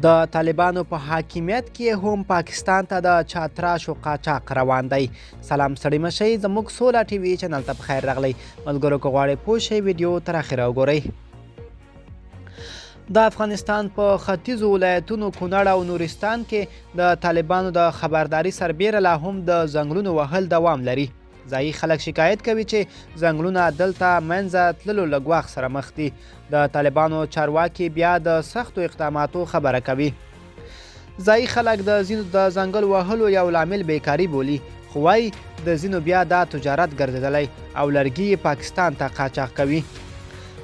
د طالبانو په حاکمیت کې هم پاکستان ته د چاتراشو قاچاق روان دی. سلام ستړي مشئ، زموږ سوله ټي وي چینل ته په خیر راغلی. ملګرو که غواړئ پوه شئ، ویډیو تر اخره وګورئ. د افغانستان په ختیځو ولایتونو کونړ او نورستان کې د طالبانو د خبرداري سربېره لا هم د ځنګلونو وهل دوام لري. ځایي خلک شکایت کوي چې ځنګلونه دلته منځه تللو له ګواښ سره مخ دي. د طالبانو چارواکي بیا د سختو اقداماتو خبره کوي. ځایي خلک د ځینو د ځنګل وهلو یو لامل بیکاري بولي، خو وایي د ځینو بیا دا تجارت ګرځېدلی او لرګي یې پاکستان ته قاچاق کوي.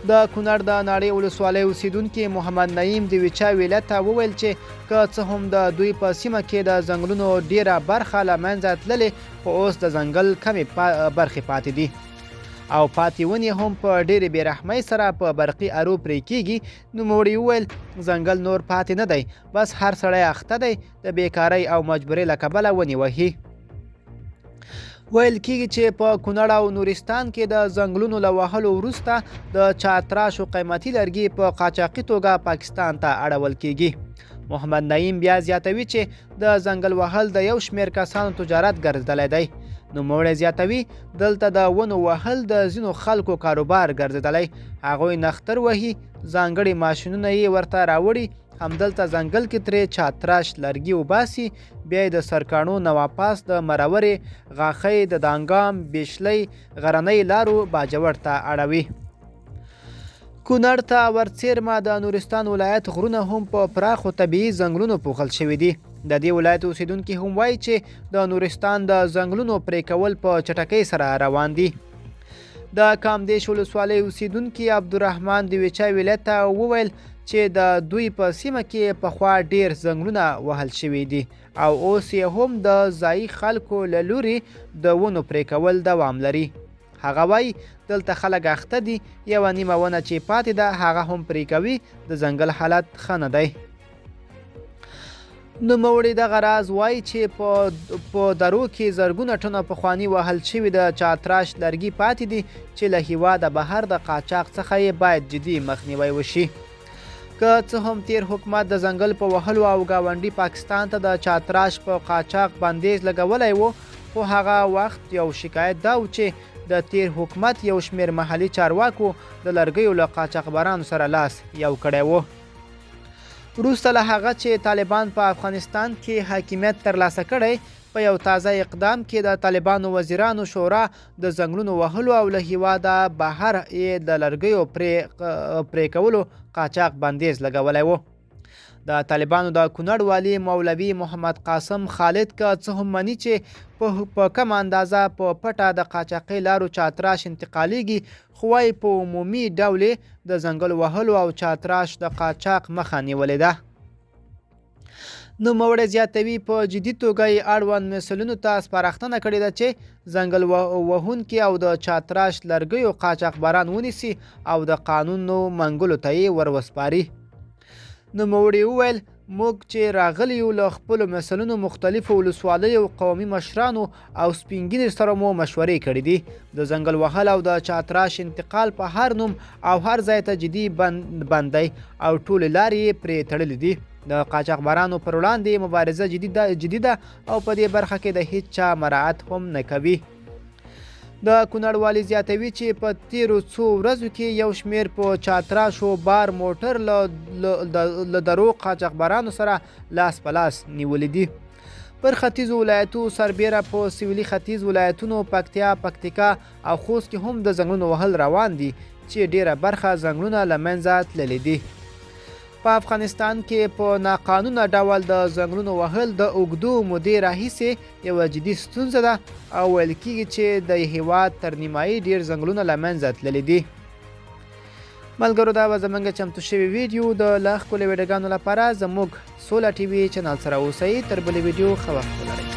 د کونړ د ناړې ولسوالۍ اوسېدونکي محمد نعیم دیویچا ویله ته وویل چې که څه هم د دوی په سیمه کې د ځنګلونو ډیره برخه له منځه تللې، خو اوس د ځنګل کمې برخې پاتې دي او پاتې ونې هم په ډېرې بېرحمۍ سره په برقي ارو پرې کیږي. نوموړي وویل ځنګل نور پاتې نه دی، بس هر سړی اخته دی د بیکارۍ او مجبورۍ له کبله ونې وهي. ویل کیږي چې په کونړ او نورستان کې د ځنګلونو له وهلو وروسته د چارتراشو قیمتي لرګي په قاچاقي توګه پاکستان ته اړول کیږي. محمد نعیم بیا زیاتوي چې د ځنګل وهل د یو شمېر کسانو تجارت ګرځېدلی دی. نوموړی زیاتوي دلته د ونو وهل د ځینو خلکو کاروبار ګرځېدلی، هغوی نختر وهي، ځانګړي ماشینونه یې ورته راوړي، همدلته ځنګل کې ترې چاتراش لرګي وباسي، بیا یې د سرکاڼو نواپاس د مرورې، غاښۍ، د دانګام، بیشلۍ، غرنۍ لارو باجوړ ته اړوي. کونړ ته ورڅېرمه د نورستان ولایت غرونه هم په پراخو طبیعي ځنګلونو پوښل شوي دي. د دې ولایت اوسېدونکي هم وایي چې د نورستان د ځنګلونو پرې کول په چټکۍ سره روان دي. د کامدیش ولسوالۍ اوسېدونکي عبدالرحمن دیویچا ولایت ته وویل چې د دوی په سیمه کې پخوا ډېر ځنګلونه وهل شوي دي او اوس یې هم د ځایي خلکو له لوري د ونو پرې کول دوام لري. هغه وایي دلته خلک اخته دي، یوه نیمه ونه چې پاتې ده هغه هم پرې کوي، د ځنګل حالت ښه نه دی. نوموړي دغه راز وایي چې په درو کې زرګونه ټنه پخواني وهل شوي د چاتراش لرګي پاتې دي چې له هیواده بهر د قاچاق څخه یې باید جدي مخنیوی وشي. که څه هم تیر حکومت د ځنګل په وهلو او ګاونډي پاکستان ته د چاتراش په قاچاق بندیز لګولی و، خو هغه وخت یو شکایت دا و چې د تیر حکومت یو شمېر محلي چارواکو د لرګیو له قاچاقبرانو سره لاس یو کړی و. وروسته له هغه چې طالبان په افغانستان کې حاکمیت ترلاسه کړی، په یو تازه اقدام کې د طالبانو وزیرانو شورا د ځنګلونو وهلو او له هیواده بهر یې د لرګیو پرې کولو قاچاق بندیز لګولی و. د طالبانو د کونړ والي مولوي محمد قاسم خالد که څه هم مني چې په کمه اندازه په پټه د قاچاقي لارو چاتراش انتقالیږي، خو وایي په عمومي ډول یې د ځنګل وهلو او چاتراش د قاچاق مخه نیولې ده. نوموړی زیاتوي په جدي توګه یې اړوند مسؤلینو ته سپارښتنه کړې ده چې ځنګل وهونکي او د چاتراش لرګیو قاچاقبران ونیسي او د قانونو منګولو ته یې وروسپاري. نوموړي وویل موږ چې راغلي یو له خپلو مسؤلینو، مختلفو ولسوالیو، قومي مشرانو او سپینږیرو سره مو مشورې کړې دي. د ځنګل وهل او د چاتراش انتقال په هر نوم او هر ځای ته جدي بند دی او ټولې لارې یې پرې تړلې دي. د قاچاقبرانو پر وړاندې مبارزه جدي ده او په دې برخه کې د هیڅ چا مراعت هم نه کوي. د کونړ والي زیاتوي چې په تیرو څو ورځو کې یو شمېر په چاتراشو بار موټر له درو قاچاقبرانو سره لاس په لاس نیولي دي. پر ختیځو ولایتو سربېره په سویلي ختیځ ولایتونو پکتیا، پکتیکا او خوست کې هم د ځنګلونو وهل روان دي چې ډیره برخه ځنګلونه له منځه تللي دي. په افغانستان کې په ناقانونه ډول د ځنګلونو وهل د اوږدو مودې راهیسې یوه جدي ستونزه ده او ویل کیږي چې د هیواد تر نیمایي ډیر ځنګلونه له منځه تللي دي. ملګرو دا به زمونږ چمتو شوی ویډیو. د لا ښکلو ویډیوګانو لپاره زموږ سوله ټي وي چینل سره اوسئ. تر بلې ویډیو ښه وخت ولرئ.